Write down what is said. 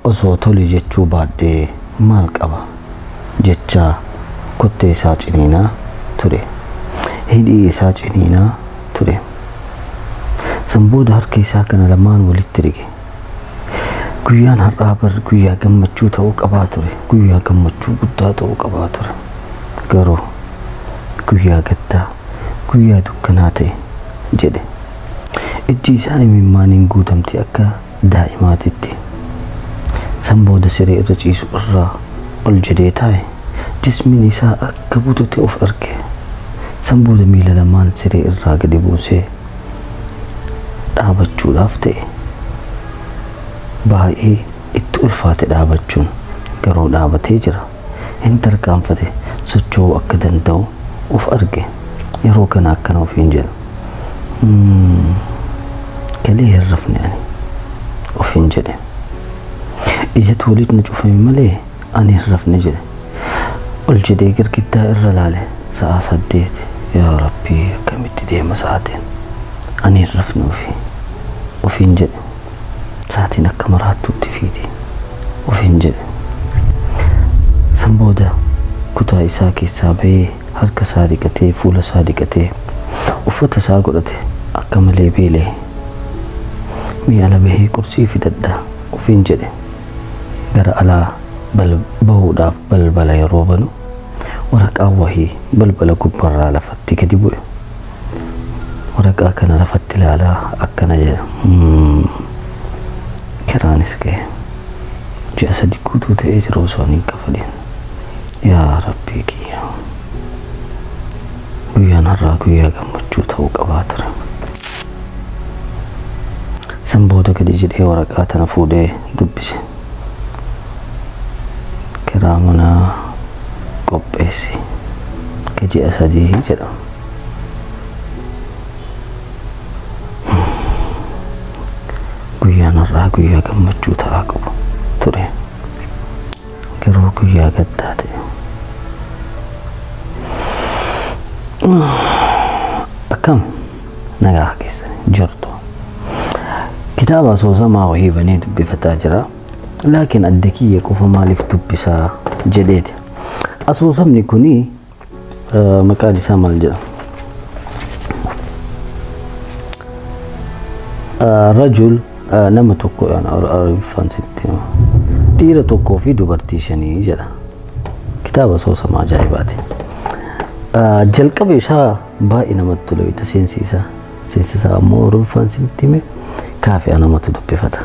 Osoo tole jechuu baadhee maal qaba jechaa kottee isaa ciniinaa ture. Hidhii isaa ciniinaa ture. San booda harka isaa kana lamaan walitti rige. Guyyaan har'aa bar guyyaa gammachuu ta'uu qabaa ture. Guyyaa gammachuu guddaa ta'uu qabaa ture. Garuu guyyaa gaddaa, guyyaa dukkanaa ta'e jedhe. Ijji isaa imimmaaniin guutamte akka daa'imaatitti. San booda siree irra ciisu irraa ol jedhee taa'e. Jismiin isaa akka butute of arge. San booda miila lamaan siree irraa gadi buusee dhaabachuudhaaf ta'e. Baay'ee itti ulfaate dhaabachuun, garuu dhaabatee jira. Hin tarkaanfate, socho'uu akka danda'u of arge. Yeroo kana akkana ofiin jedha. Galee hin rafne ani ofiin jedhe. Ijatu walitti na cufame malee ani hin rafne jedhe. Ol jedhee girgiddaa irra laale, sa'a 8. Yaa Rabbii, akkamitti deema sa'aatiin? Ani hin rafne ofiin jedhe. Sa'aatiin akka maraattuutti fiiti ofiin jedhe. San booda kutaa isaa keessaa bahee harka isaa dhiqatee, fuula isaa dhiqatee, uffata isaa godhate. Akka malee beelee. Mi'a ala bahee qursii fidadha ofiin jedhe. Gara alaa bahuudhaaf balbala yeroo banu waraqaan wahii balbala gubbarraa lafatti gadi bu'e. Waraqaa kana lafatti ilaalaa akkana jedha. Kiraanis ga'e. Ji'a 3 guutuu ta'ee jira osoo hin kafalin. Yaa Rabbii kiyya. Guyyaan har'aa guyyaa gammachuu ta'uu qabaa ture. San booda gadi jedhee waraqaa tana fuudhee dubbise. Kiraa manaa qopheessi. Ka ji'a 3 jedha. Guyyaan har'aa guyyaa gammachuu ta'aa qabu ture. Garuu guyyaa gaddaa ta'e. Akkam nagaa keessan jirtu? Kitaaba asoosamaa wahii banee dubbifataa jira. Laakiin adda kiyya qofa maaliif dubbisaa jedheeti. Asoosamni kuni maqaan isaa maal jedha? Rajul, nama tokko, Arabiffaan sitti hima. Dhiira tokkoo fi dubartii shanii jedha. Kitaaba asoosamaa ajaa'ibaati. Jalqaba isaa baay'ee namatti tola, bita seensi isaa. Seensi isaa ammoo Oromoffaan sitti hime kaafi'a namatu dubbifata.